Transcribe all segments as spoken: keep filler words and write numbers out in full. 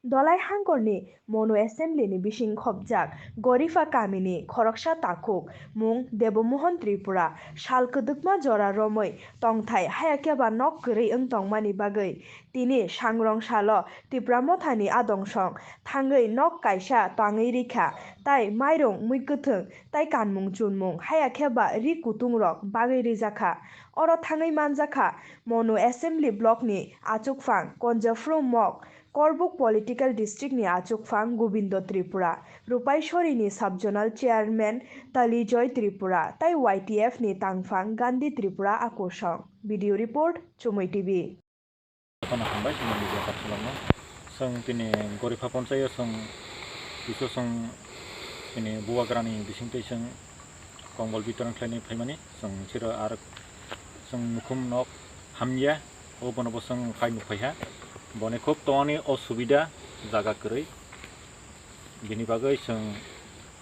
Dolai Hangkorni Monu Assembly ni bising khopjak Gorifa kamini khoroksa takhuk mung Debomohon Tripura sal kwdwkma jora romwi tongthai hayakhe ba nok kwrwi wng tongmani bagwi tini sangrong salo Tipra Mothani adongsong thangwi nok kaisa tangwi rikha tai mairung muikwthwng tai kanmung chunmung hayakhe ba ri kutungrok bagwi rijakha. Oro thangwi manjakha Monu Assembly Block ni achukphang Konjafru Mok Korbuk Political District ni achukphang Gobindo Tripura, Rupaisori ni Sub-Zonal Chairman Talijoy Tripura tai Y T F ni tangphang Gandhi Tripura akosong. Video report, Chumui T V. Kheno hambai chini media kapsulokno. Chwng tini Gorifa ponchaio chwng kisu chwng tini bubagrani bisingtwi chwng kombol bitoron khlainai phaimani. Chwng chiro ar chwng nukhung nok hamya, o bono bo chwng phai nukhaiha. Boni khub tongani osubida jaga kwrwi. Bini bagwi chwng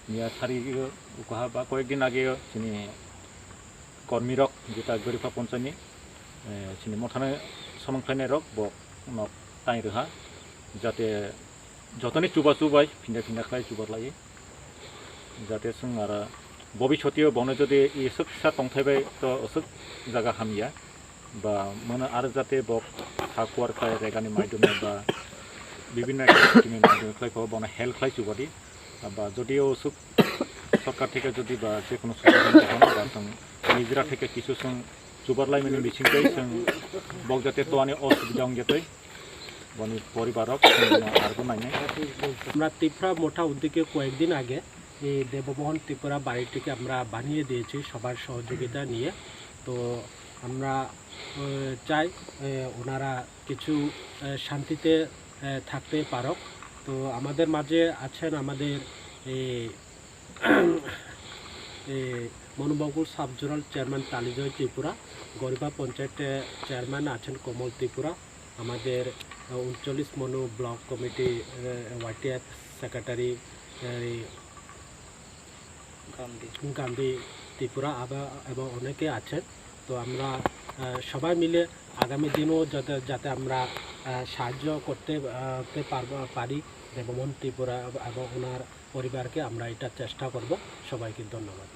miya sari ukha ba koyekdin age chini kormirok jeta Gorifa ponchani, eh, chini mothano somong khlainairok bo nok tai rwha, jate jotoni chuba chubai phinda phinda khlai chuba lai. Jate chwng aro bobisotio bono jodi i swksa tongthai bai to swk jaga hamya ba mano aro jate bo ha kuar khlai regani maidome ba bibinno ekta scheme ni maidome khlai pho bono help khlai chubadi. Ba jodi o swk sorkar theke jodi ba je kono solution tong ba chwng nijera theke kisu chwng chubar lai mani bising tei chwng bok jate to ani osubida ong jatoi. Boni poribarok, mm, arbo nainai. আমরা তিপ্রা মোথা উদ্যোগে কয়েকদিন আগে এই দেবমোহন ত্রিপুরা বাড়িটিকে আমরা বানিয়ে দিয়েছি সবার সহযোগিতা নিয়ে। তো আমরা, আহ, চাই, আহ, ওনারা কিছু, আহ, শান্তিতে, আহ, থাকতে পারুক। তো আমাদের মাঝে আছেন আমাদের এই এই মনুবকুল সাব জোনাল চেয়ারম্যান তালিজয় ত্রিপুরা, গরিবা পঞ্চায়েতে চেয়ারম্যান আছেন কমল ত্রিপুরা, আমাদের, আহ, ঊনচল্লিশ মনু ব্লক কমিটি, আহ, ওয়াইটিএফ সেক্রেটারি, আহ, গান্ধী। গান্ধী ত্রিপুরা আবা-, এবং অনেকে আছেন। তো আমরা, আহ, সবাই মিলে আগামী দিনও যাতে, যাতে আমরা, আহ, সাহায্য করতে, আহ, তে পারব-, পারি দেবমোহন ত্রিপুরা এবং ওনার পরিবারকে আমরা এটা চেষ্টা করব। সবাইকে ধন্যবাদ।